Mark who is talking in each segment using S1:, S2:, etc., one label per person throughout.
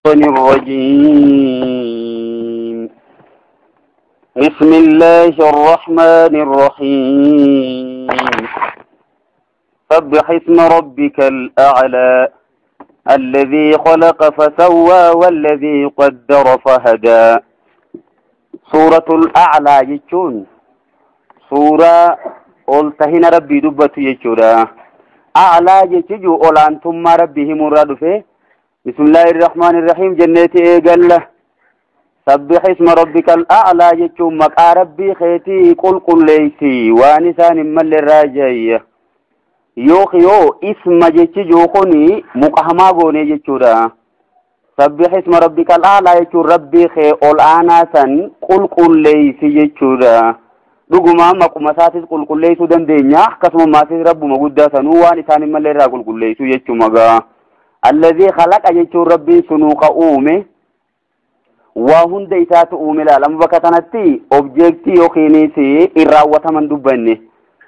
S1: الرجيم. بسم الله الرحمن الرحيم. سبح اسم ربك الأعلى الذي خلق فسوى والذي قدر فهدى. سورة الأعلى جتون سورة أولتهن ربي دبت يجورا أعلى جتجو أولانتم ربهم الردفه. بسم الله الرحمن الرحيم. جنة إيقال سبح اسم ربك الأعلى جتون مقا ربي خيتي قل قل ليسي وانسان من للراجي يوخيو اسم جتجو خني مقهما قوني جتورا. سبح اسم ربك الأعلى جتون ربي خي أولاناسا قل قل ليسي جتورا. Dhuguma maquma isaatis qulqulleessuu dandeenya, akkasuma maatis rabbuma guddaa sanuu waan isaan hin malle irraa qulqulleessuu jechuuma gaa. Alladhii khalaqa jechuun rabbiin sunuu ka uume waa hunda isaatu uume laala. Amma bakka kanatti objeektii yookiinis hin raawwataman dubbanne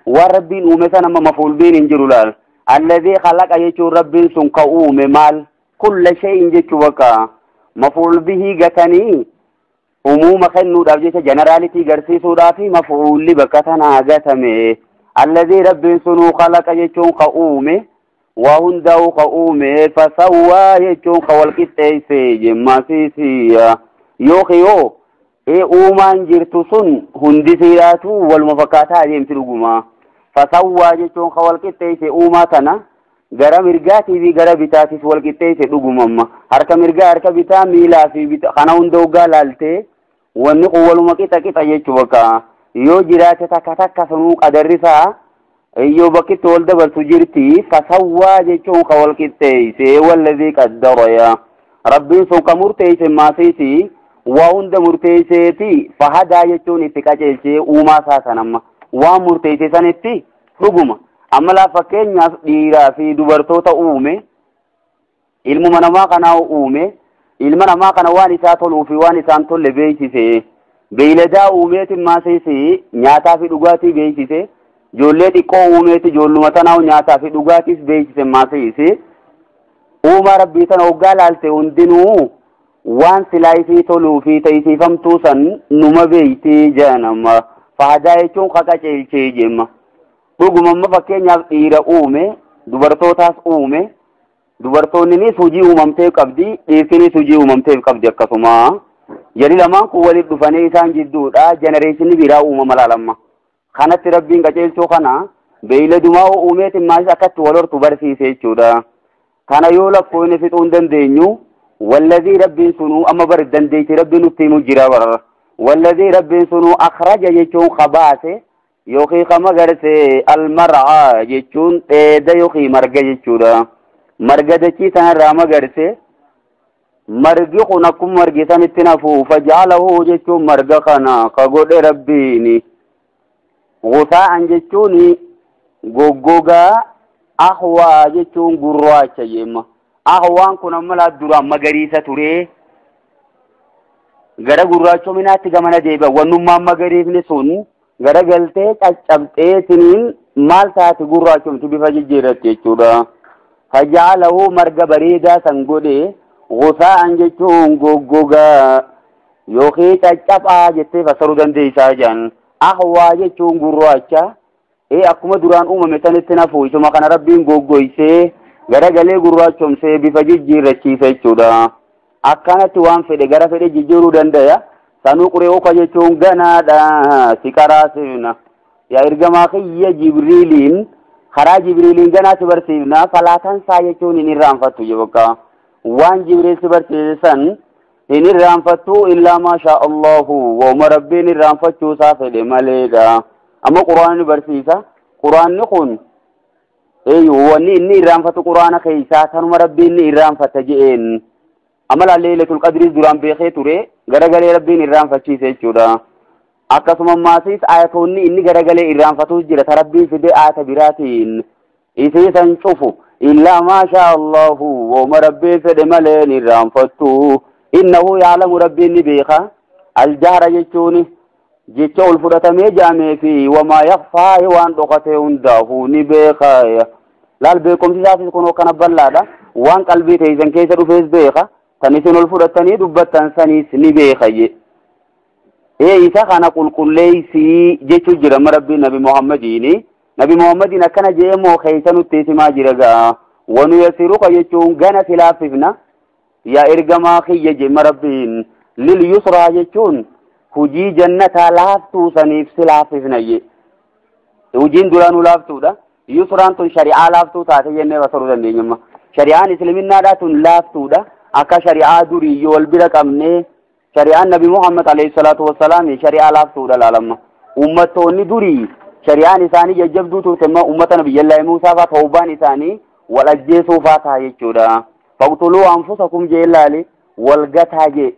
S1: waan rabbiin uume sana amma mafuulbiin hin jiru laala. Alladhii khalaqa jechuun rabbiin sun ka uume maal kulla shay'in jechuu bakka mafuulbihii gatanii umuuma kennuudhaaf jecha jeneraalitii garsiisuudhaaf mafuulli bakka tanaa gatame. Alladhii rabbiin sunuu khalaqa jechuun ka uume waa hundaa'u ka uume fasawwaa jechuun ka wal qixxeesse jemmaasiisiya. Yookiin uumaan jirtu sun hundisiidhaatu waluma fakkaataa adeemsi dhuguma. Fasawwaa jechuun ka wal qixxeesse uumaa tana gara mirgaatii fi gara bitaatis wal qixxeesse dhugumamma. Harka mirgaa harka bitaa miilaa fi bitaa kana hunda hoggaa laaltee wanni kun waluma qixa qixa jechuu bakka yoo jiraate takka takka sanuu qadarrisaa yoo bakkitti wal dabarsu jirti. Fasawwaa jechuun ka wal qixxeesse walladhii qaddara yaa rabbiin sun ka murteesse maasiisi waa hunda murteesseeti. Fahadaa jechuun itti qajeelchee uumaa isaa sanamma waan murteesse sanitti dhuguma. Amma laa fakkeenyaaf dhiiraa fi dubartoota uume, ilmuma namaa kanaa uume, ilma namaa kana waan isaa toluu fi waan isaan tolle beeksise, beeyladaa uumeeti maasiisi nyaataa fi dhugaatii beeksise, ijoollee xiqqoo uumeeti ijoolluma tanaa nyaataa fi dhugaatiis beeksise maasiisi. Uumaa rabbii tana hoggaa laalte hundinuu waan silaa isii toluu fi ta'isiifamtuu san numa beeyti jedhanama. Fahadaa jechuun ka qajeelchee jemma. Dhuguma amma fakkeenyaaf dhiira uume, dubartootaas uume, dubartoonnis hojii uumamteef qabdi, dhiirtinis hojii uumamteef qabdi akkasuma. Jari lamaan kun walitti dhufanii isaan jidduudha jenereeshinii biraa uumama laalamma. Kanatti rabbiin qajeelchuu kana beeyladumaa uumeetiin maalis akkatti wal hortu barsiise jechuudha. Kana yoo lakkoofne fixuu hin dandeenyu. Walladhii rabbiin sunuu amma bar dandeetti rabbiin nutti himu jira bara. Walladhii rabbiin sunuu akhraja jechuun kabaase yookiin ka magarse almar'aa jechuun dheeda yookiin marga jechuudha. Marga dachii sanarraa magarse margi kun akkuma margi sanitti nafu fajaalahu jechuun marga kana ka godhe rabbiini. Gusaa'an jechuun goggogaa, ahwaa jechuun gurraacha jemma. Ahwaan kun amma laa duraan magariisa ture gara gurraachominaatti gamana deebi'a. Wannummaan magariifni sun gara galtee caccabxee siniin maal taati gurraachomti bifa jijjiirratti jechuudha. Fajaalahu marga bareedaa san godhe gusaa'an jechuun goggogaa yookiin caccabaa jettee fassaruu dandeessaa jedhan. Ahwaa jechuun gurraacha akkuma duraan uumame sanitti nafu isuma kana rabbiin goggoysee garagalee gurraachomsee bifa jijjiirrachiisa jechuudha. Akkanatti waan fedhe gara fedhe jijjiiruu danda'a. Sanuu quree jechuun ganaadha si qaraasifna. Yaa ergamaa kiyya Jibriiliin karaa Jibriiliin ganaa si barsiifna. Falaataan isaa jechuun hin irraanfattu jebakka. Waan Jibriil si barsiise san hin irraanfattu illaa maashaa Allahu wauma rabbiin irraanfachuu isaa fedhe maleedha. Amma quraanni barsiisa. Quraanni kun wanni inni irraanfatu quraana keessaa tanuma rabbiin inni irraanfata je'een. Amma Laylatul Qadriis duraan beekee ture garagalee rabbiin irraanfachiise jechuudha. Akkasuma maasiis ayatoonni inni garagalee irraanfatus jira ta rabbiin fide ayata biraatiin isii san cufu illaa maashaa Allahu wauma rabbiin fedhe maleen irraanfattu. Innahu yaalamu rabbiin ni beeka. Aljahra jechuun jecha ol fudhatamee jaamee fi wamaa yakfaa waan dhokatee hundaafuu ni beeka. Laal beekumsi isaatis kun akkana bal'aadha. Waan qalbii teessan keessa dhufees beeka. Tan isin ol fudhattanii dubbattan saniis ni beeka je. Ee isa kana qulqulleeysii jechuu jira amma Rabbiin Nabi Muhammadiini. Nabi Muhammadiin akkana jee moo keeysa nutti himaa jira ga'a. Wanuyassiruka jechuun gana si laaffifna. Yaa ergamaa kiyya jemma Rabbiin. Lil yusraa jechuun hujii jannataa laaftuu saniif si laaffifna je. Hujiin duraanuu laaftuudha. Yusraan tun shari'aa laaftuu taate jennee basaruu dandeenyamma. Shari'aan islaminaadhaa tun laaftuudha. Akka shari'aa durii yoo wal bira qabnee shari'aan Nabi Muhammad alayhi salaatu wassalaam shari'aa laaftuudha laalamma. Uummattoonni durii shari'aan isaanii jajjabduu turte immoo uummata Nabiyyallaahi Muusaa fa'aa tawbaan isaanii wal ajjeesuu fa'aa ta'a jechuudha. Faqtuluu anfusakum jee laali wal gataa jee.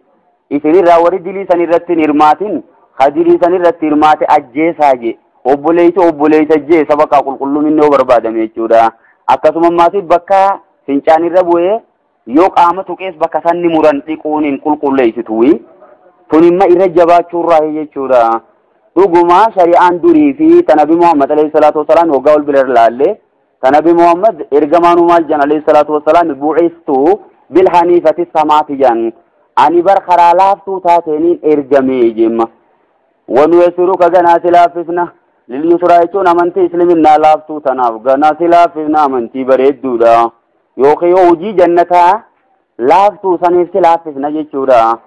S1: Isinirraa warri dilii san irratti hin hirmaatin ha dilii san irratti hirmaate ajjeesaa jee. Obboleessi obboleessa ajjeesa bakka qulqullumni yoo barbaadame jechuudha. Akkasuma ammaas bakka fincaan irra bu'ee yoo qaama tuqees bakka sanni muran dhiquun hin qulqulleessitu. Tun imma irra jabaachuurraa jechuudha. Dhuguma shari'aan durii fi ta Nabi Muhammad alayhi salaatu wasalaam waggaa wal bira laalle ta Nabi Muhammad ergamaanuu maal jedhan alayhi salaatu wasalaam bu'istu bil haniifati samaati jedhan. Ani bar karaa laaftuu taateeniin ergamee jemma. Wanuyassiruka ganaa si laaffifna. Lil yusraa jechuun amantii isliminnaa laaftuu tanaaf ganaa si laaffifna amantii bareedduudha. Yookiin yoo hojii jannataa laaftuu saniif si laaffifna jechuudha.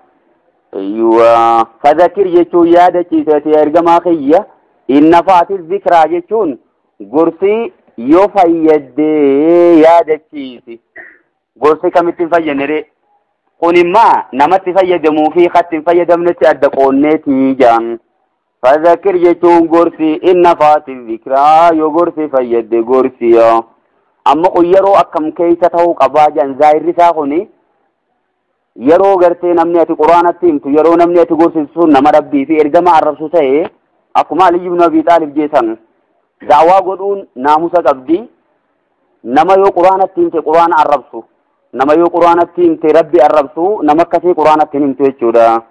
S1: Ayyuwa fadhakir jechuun yaadachiise ergamaa kiyya inna faati zikraa jechuun gorsi yoo fayyadde yaadachiisi. Gorsi kamitti hin fayyadne ree? Kun immaa namatti fayyadamuu fi katti hin fayyadamnetti adda qoonneetii jedhan. Fadhakir jechuun gorsi inna faati zikraa yoo gorsi fayyadde gorsi. Amma kun yeroo akkam keessa ta'uu qabaa jedhan zaahirri isaa kuni yeroo gartee namni ati quraanatti himtu yeroo namni ati gorsitu sun nama Rabbii fi ergama arrabsu ta'e akkuma Ali ibn Abi Xaalib jeesan daawaa godhuun naamusa qabdi. Nama yoo quraanatti himte quraana arrabsu, nama yoo quraanatti himte Rabbi arrabsu, nama akkasii quraanatti hin himtu jechuudha.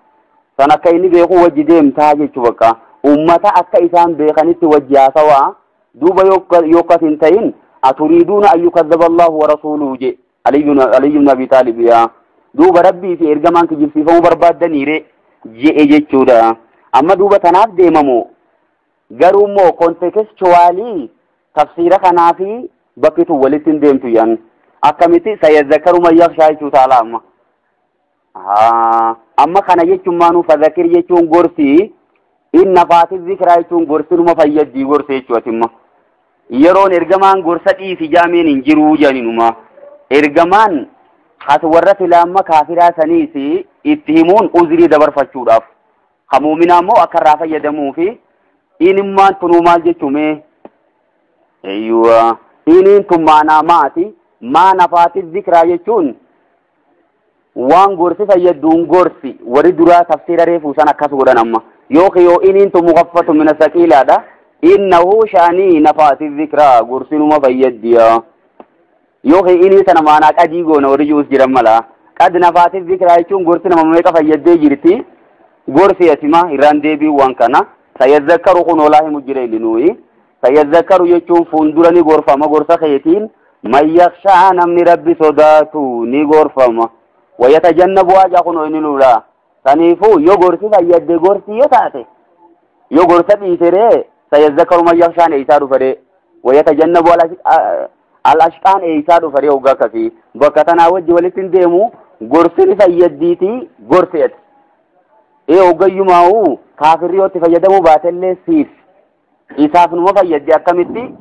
S1: San akka inni beeku wajji deemtaa jechuu bakka ummata akka isaan beekanitti wajji haasawaa. Duuba yoo akkas hin ta'in aturiiduuna an yukazzaba Allahu wa rasuuluhu je Ali ibn Abi Xaalib yaa. Duuba Rabbii fi ergamaan kijibsiifamuu barbaaddaniire je'e jechuudha. Amma duuba tanaaf deemamu garuu immoo kontekstuwaalii tafsiira kanaa fi bakki tun walitti hin deemtu yan. Akkamitti sayazzakkaru man yakhshaa jechuu taala amma. Amma kana jechuun maanuu fadhakir jechuun gorsi inna faati zikraa jechuun gorsinuma fayyaddi gorsi jechuuti imma. Yeroon ergamaan gorsa dhiisi jaameen hin jiruu janinuma. Ergamaan has warra filaamma kaafiraa saniis itti himuun uzrii dabarfachuudhaaf. Ka muuminaa immoo akka irraa fayyadamuu fi inimmaan tunuu maal jechume? Eeyyuwa. Iniin tun maanaa maati? Maa nafaati zikraa jechuun waan gorsi fayyadduun gorsi warri duraa tafsiira reefuu san akkas godhan amma. Yookiin yoo iniin tun mukaffatu mina saqiilaadha. Innahu shaanii nafaati zikraa gorsinuma fayyaddiya. Yookiin inii sana maanaa qadii goona warri jiruus jiran mala. Qad nafaati zikraa jechuun gorsi nama meeqa fayyadee jirti. Gorsi asima irraan deebiin waan kana. Sayazzakkaru kun olaa himu jira inni nuyi. Sayazzakkaru jechuun fuuldura ni gorfama gorsa keetiin. Man yakhshaa namni Rabbi sodaatu ni gorfama. Wayatajannabu haja kun inni lula. Saniifuu yoo gorsi fayyadde gorsi yoo taate. Yoo gorsa dhiiseree sayazzakkaru man yakhshaan eeysaa dhufaree. Wayatajannabu al-ashqaan eeysaa dhufaree hoggaa akkasii. Bakka tanaa wajji walitti hin deemu gorsi ni fayyaddiitii gorsi ati. Ee hoggayyumaa'uu kaafirri yoo itti fayyadamuu baatellee siif. Isaaf numa fayyaddi akkamitti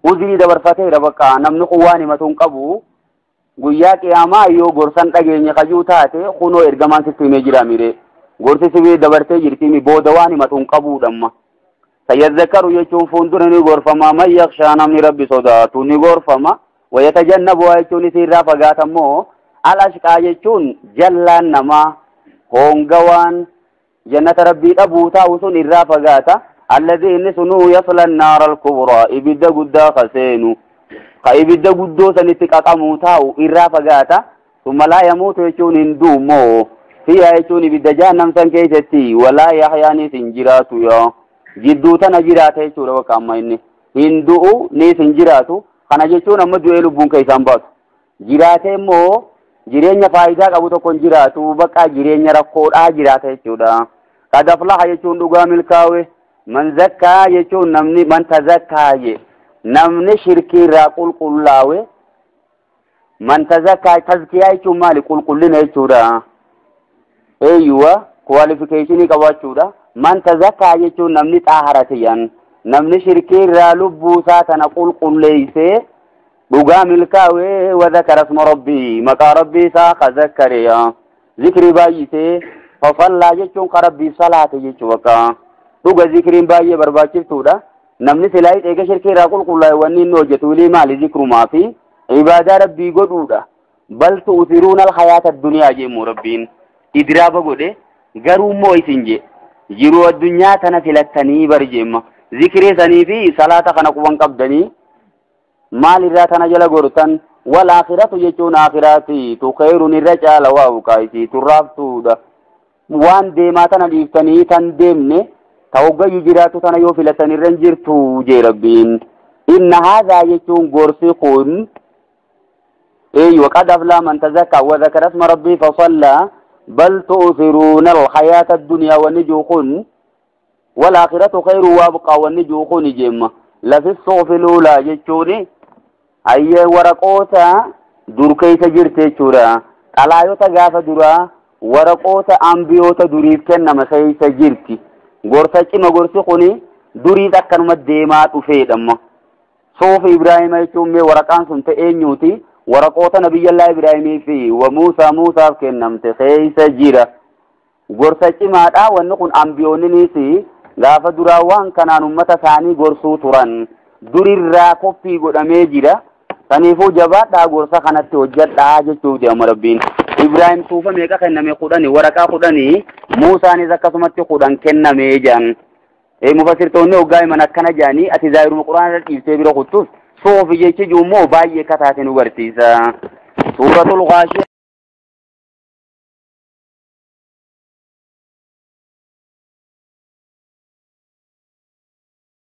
S1: uzrii dabarfateera bakka namni kun waan himatu hin qabu. Guyyaa qiyaamaa yoo gorsan dhageenye kajuu taate kunoo ergamaan sitti himee jira miree. Gorsi sibii dabartee jirti booda waan himatu hin qabuudha amma. Sayazzakkaru jechuun fuuldura ni gorfama man yakhshaa namni Rabbi sodaatu ni gorfama. Wayatajannabu jechuun isiirraa fagaatammoo al-ashqaa jechuun jallaan namaa hongawaan jannata Rabbii dhabuu taa'u sun irraa fagaata. Alladhi inni sunuu yasla an-naara al-kubraa ibidda guddaa kaseenu ka ibidda guddoo sanitti qaqamuu taa'u irraa fagaata. Summa laa yamuutu jechuun hin du'u fiihaa jechuun ibidda jahannam san keessatti walaa yahyaanis hin jiraatu yaa. Jidduu tana jiraata jechuudha bakka amma inni hin du'u niis hin jiraatu. Kana jechuun amma du'ee lubbuun keessaan baatu. Jiraatee immoo Jireenya faayidaa qabu tokko hin jiraatu. Bakka jireenya rakkoodhaa jiraata jechuudha. Qad aflaha jechuun dhugaa milkaawe. Man zakkaa jechuun namni man tazakkaa je. Namni shirkii irraa qulqullaawe. Man tazakkaa tazkiyaa jechuun maali? Qulqullina jechuudha. Eeyyuwa kwalifikeeshinii qabaachuudha. Man tazakkaa jechuun namni xaaharate yan. Namni shirkii irraa lubbuu isaa tana qulqulleessee dhugaa milkaawee wa zakara isma rabbii maqaa rabbii isaa ka zakkare zikrii baay'isee fasallaa jechuun ka rabbiif salaate jechuu bakka dhuga zikriin baay'ee barbaachiftuudha. Namni silaa eega shirkii irraa qulqullaa'e wanni inni hojjetu ilii maali zikrumaa fi ibaadaa rabbii godhuudha. Bal tu'thiruuna alhayaata addunyaa jemmu rabbiin idraaba godhe garuu immoo isin je jiruu addunyaa tana filattanii bari jemma zikrii sanii fi salaata kana quban qabdanii maal irraa tana jala gortan wal aakhiratu jechuun aakhiraati tu khayrun irra caala waa buqaayisi turraaftuudha. Waan deemaa tana dhiiftanii tan deemne ta hoggayyuu jiraatu tana yoo filatan irra hin jirtu jee rabbiin. Inna haadhaa jechuun gorsi kun eeyyu qad aflaa man tazakkaa wa zakara isma rabbii fasallaa bal tu'thiruuna alhayaata addunyaa wanni jiru kun wal aakhiratu khayru waa abqaa wanni jiru kun jeemma. Lafi suhufi luulaa jechuuni ayyee waraqoota dur keessa jirti jechuudha. Xalaayota gaafa duraa waraqoota ambiyoota duriif kennama keessa jirti. Gorsa cima gorsi kuni duriif akkanuma deemaa dhufeedhamma. Suhufi Ibraahima jechuun mee waraqaan sun ta'e eenyuuti? Waraqoota nabiyyallaa Ibraahimii fi wa Muusaa Muusaaf kennamte keessa jira. Gorsa cimaadha wanni kun ambiyoonninis gaafa duraa waan kanaan ummata isaanii gorsuu turan durirraa koppii godhamee jira. Saniifuu jabaadhaa gorsa kanatti hojjedhaa jechuuf deema rabbiin. Ibraahim suufa meeqa kenname 10 waraqaa 10 Muusaanis akkasumatti 10 kennamee jedhan. Mufassirtoonni hoggaa himan akkana jedhanii ati zaahiruma quraana irra dhiiftee bira kuttus suufi jechi jiru immoo baay'ee akka taate nu barsiisa. Suuratul Ghaashiyaa.